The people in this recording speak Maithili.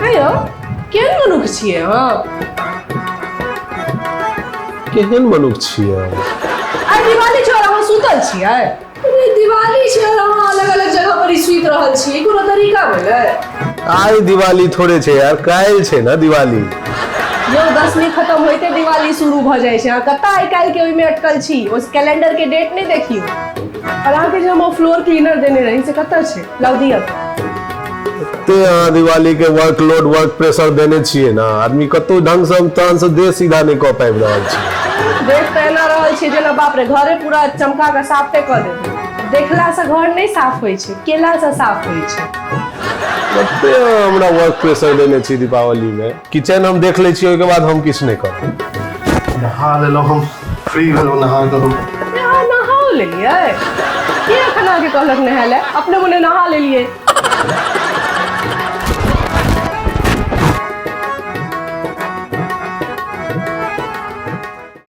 आयो, केहन मनुख छियै अहाँ? केहन मनुख छियै? आइ दिवाली छै और अहाँ सुतल छियै? अरे, दिवाली छै और अहाँ अलग अलग जगह पर ही सुति रहल छियै, ई कोनो तरीका भेलै? आइ दिवाली थोड़े छै यार, काल्हि छै ने दिवाली। यौ, दसमी खत्म होइते दिवाली शुरू भऽ जाइ छै। अहाँ कतऽ आइ काल्हि के ओहिमे अटकल छी? ओहि कैलेंडर के डेट नहि देखियौ। और अहाँके जे हम ओ फ्लोर क्लीनर देने रही से कतऽ छै? लाउ, दिअ। एते अहाँ दिवाली के वर्कलोड, वर्क प्रेशर देने छियै ने, आदमी कतौ ढंग से हम तहन से देह सीधा नहि कऽ पाबि रहल छी। देख तऽ एना रहल छी जेना बाप रे, घरे पूरा चमका कऽ साफे कऽ देबै। देखलासँ घर नहि साफ होइ छै, केलासँ साफ होइ छै। कते अहाँ हमरा वर्क प्रेशर देने छी दीपावली मे। किचन हम देख लै छी, ओहिके बाद हम किछु नहि करब। नहा लेलहुँ हम, फ्री भेलहुँ नहा कऽ हम। अहाँ नहाओ लेलियै? के एखन अहाँके कहलक नहाय लए? अपने मने नहा लेलियै?